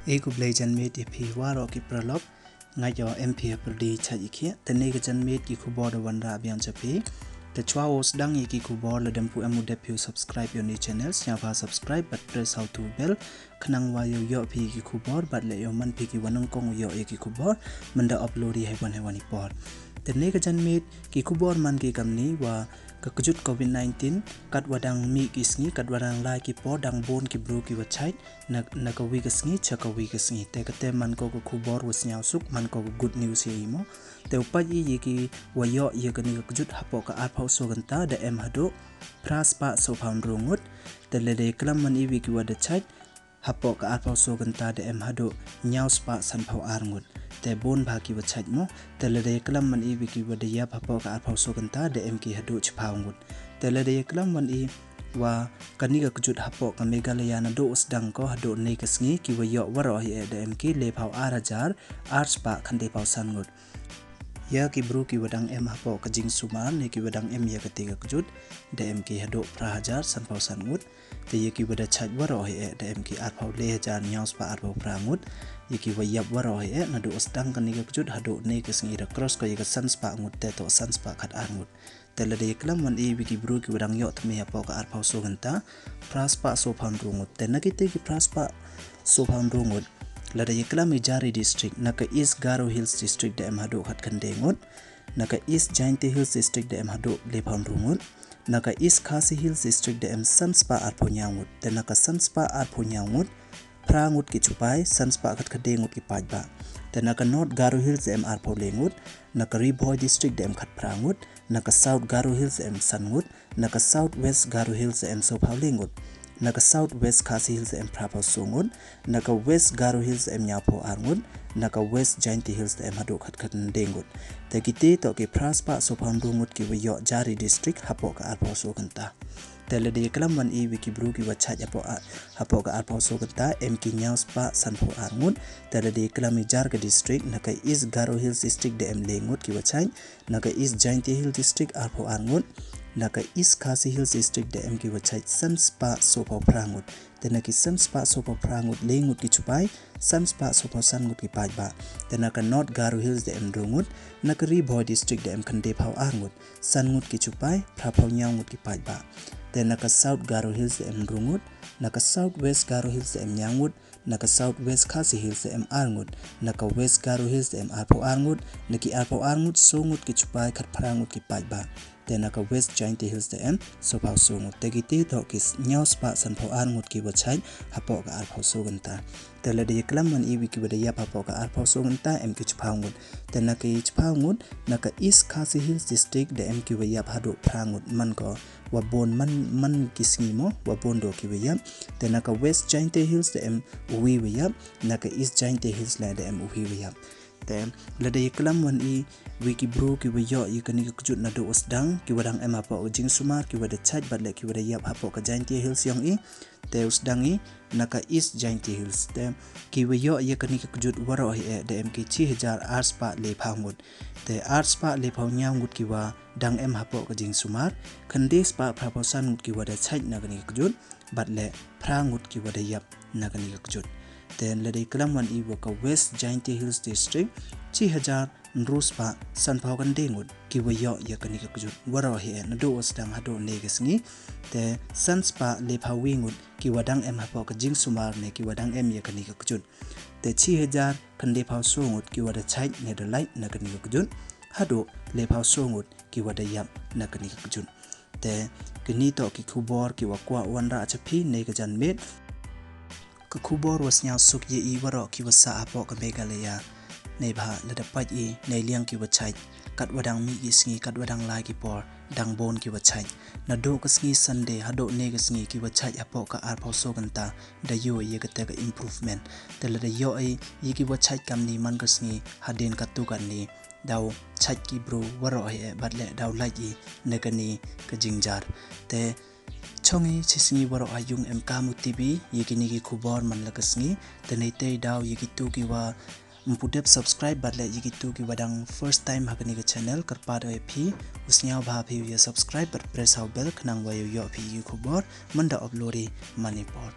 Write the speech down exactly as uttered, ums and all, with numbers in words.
E khublei janmiet ya phi waroh ki paralok. Nga yoh em phi ha pyrdi chait i khiah. Te ne ka janmiet ki khubor da wanrah biang cha phi. Te chwa wow sdang ya ki khubor, lada em pu em u dep phi u subscribe ya u ni channel, sngewbha subscribe bad press ha u tu bell, khnang wa yow yoh phi ki khubor bad le yow man phi ki wa nyngkong u yoh ya ki khubor mynda upload i heiwan heiwan i por. Te ne ka janmiet ki khubor man ki kamni wa ka kjut covid nineteen, kat wa dang mih ki sngi, kat wa dang lai ki por, dang bun ki bru ki wa chait na, na ka wi ka sngi cha ka wi ka sngi. Te kate man ko ka khubor wa sngewsuk, man ko ka good news ya i mo. Te u pait i ya ki wa yoh ya kani ka kjut hapoh ka arphaw so kynta, da em haduh phra spah so phaw ynru ngut. Te lada ya klam man i wi ki wa da chait hapoh ka arphaw so kynta, da em haduh ynñiaw spah san phaw ar ngut. Te bun bha ki wa chait mo. Te lada ya klam man i wi ki wa da yap hapoh ka arphaw so kynta, da em ki haduh chiphaw ngut. Te lada ya klam man i wa kani ka kjut hapoh ka Meghalaya naduh u sdang ko haduh ne ka sngi, ki wa yoh waroh hi e da em ki lephaw ar hajar ar spah khyndephaw san ngut. Ya ki bru ki wa dang em hapoh ka jingsumar ne ki wa dang em ya kate ka kjut, da em ki haduh phra hajar san phaw san ngut. Te ya ki wa da chait waroh hi e da em ki arphaw le hajar ynñiaw spah arphaw phra ngut. Ya ki wa yap waroh hi e naduh u sdang kani ka kjut haduh ne ka sngi, da cross ko ya ka san spah ngut, te toh san spah khat ar ngut. Te lada ya klam man i wi ki bru ki wa dang yoh thymme hapoh ka arphaw so kynta, phra spah so phaw ynru ngut. Te na kite ki phra spah so phaw ynru ngut, lada ya klam i jar i district, na ka East Garo Hills District da em haduh khat khyndai ngut, na ka East Jaintia Hills District da em haduh lephaw ynru ngut, na ka East Khasi Hills District da em san spah arphaw ynñiaw ngut. Te na ka san spah arphaw ynñiaw ngut, phra ngut ki chupai, san spah khat khyndai ngut ki paidbah. Te na ka North Garo Hills da em arphaw le ngut, na ka Ri Bhoi District da em khat phra ngut, na ka South Garo Hills da em san ngut, na ka South West Garo Hills da em so phaw le ngut, na ka South West Khasi Hills da em phra phaw so ngut, na ka West Garo Hills da em ynñiaw phaw ar ngut, na ka West Jaintia Hills da em haduh khat khyndai ngut. Te kite toh ki phra spah so phaw ynru ngut ki wa yoh jar i district hapoh ka arphaw so kynta. Te lada ya klam man i wi ki bru ki wa chait hapoh a-, hapoh ka arphaw so kynta, em ki ynñiaw spah san phaw ar ngut. Te lada ya klam i jar ka district, na ka East Garo Hills District da em le ngut ki wa chait, na ka East Jaintia Hills District arphaw ar ngut, na ka East Khasi Hills District da em ki wa chait san spah so phaw phra ngut. Te na ki san spah so phaw phra ngut, le ngut ki chupai, san spah so phaw san ngut ki paidbah. Te na ka North Garo Hills da em ynru ngut, na ka Ri Bhoi District da em khyndai phaw ar ngut, san ngut ki chupai, phra phaw ynñiaw ngut ki paidbah. Te na ka South Garo Hills da em ynru ngut, na ka South West Garo Hills da em ynñiaw ngut, na ka South West Khasi Hills da em ar ngut, na ka West Garo Hills da em arphaw ar ngut, na ki arphaw ar ngut so ngut ki chupai, khat phra ngut ki paidbah. Te na ka West Jaintia Hills da em so phaw so ngut. Te kite toh ki s-, ynñiaw spah san phaw ar ngut ki wa chait hapoh ka arphaw so kynta. Te lada ya klam man i wi ki wa da yap hapoh ka arphaw so kynta, em ki chiphaw ngut. Te na ki chiphaw ngut, na ka East Khasi Hills District da em ki wa yap haduh phra ngut, man ko wa bun man, man ki sngi mo, wa bun doh ki wa yap. Te na ka West Jaintia Hills da em u wi wa yap, na ka East Jaintia Hills le da em u wi wa yap. Te lada ya klam man i wi ki bru ki wa yoh ya kani ka kjut naduh u sdang, ki wa dang em hapoh ka jingsumar, ki wa da chait bad le ki wa da yap hapoh ka Jaintia Hills yong i, te u sdang i na ka East Jaintia Hills. Te ki wa yoh ya kani ka kjut waroh hi e da em ki chi hajar ar spah le phaw ngut. Te ar spah le phaw ynñiaw ngut ki wa dang em hapoh ka jingsumar, khyndai spah phra phaw san ngut ki wa da chait na kani ka kjut, bad le phra ngut ki wa da yap na kani ka kjut. Te lada ya klam man i wa ka West Jaintia Hills District, chi hajar ynru spah san phaw khyndai ngut ki wa yoh ya kani ka kjut waroh hi e naduh u sdang haduh ne ka sngi. Te san spah le phaw wi ngut ki wa dang em hapoh ka jingsumar ne ki wa dang em ya kani ka kjut. Te chi hajar khyndai phaw so ngut ki wa da chait ne da lait na kani ka kjut, haduh le phaw so ngut ki wa da yap na kani ka kjut. Te kini toh ki khubor ki wa kwah wanrah cha phi ne ka janmiet. Ka khubor wa sngewsuk ya i waroh ki wa sah hapoh ka Meghalaya. Neibhah lada pait i ne liang ki wa chait, kat wa dang mih ki sngi, kat wa dang lai ki por, dang bun ki wa chait. Naduh ka sngi Sunday haduh ne ka sngi ki wa chait hapoh ka arphaw so kynta da yoh ya kate ka improvement. Te lada yoh i ya ki wa chait kamni man ka sngi, hadien katu katni, daw chait ki bru waroh hi e bad le daw lait i na kani ka jingjar. Te chong i chi sngi waroh ha yung em kam u tip i ya kini ki khubor man la ka sngi. Te neite daw ya kitu ki wa ym pu dep subscribe bad le ya kitu ki wa dang first time ha kani ka channel, kyrpad o ya phi u sngewbha phi u ya subscribe bad press ha u bell khnang wa yow yoh phi ya ki khubor mynda upload i man i por.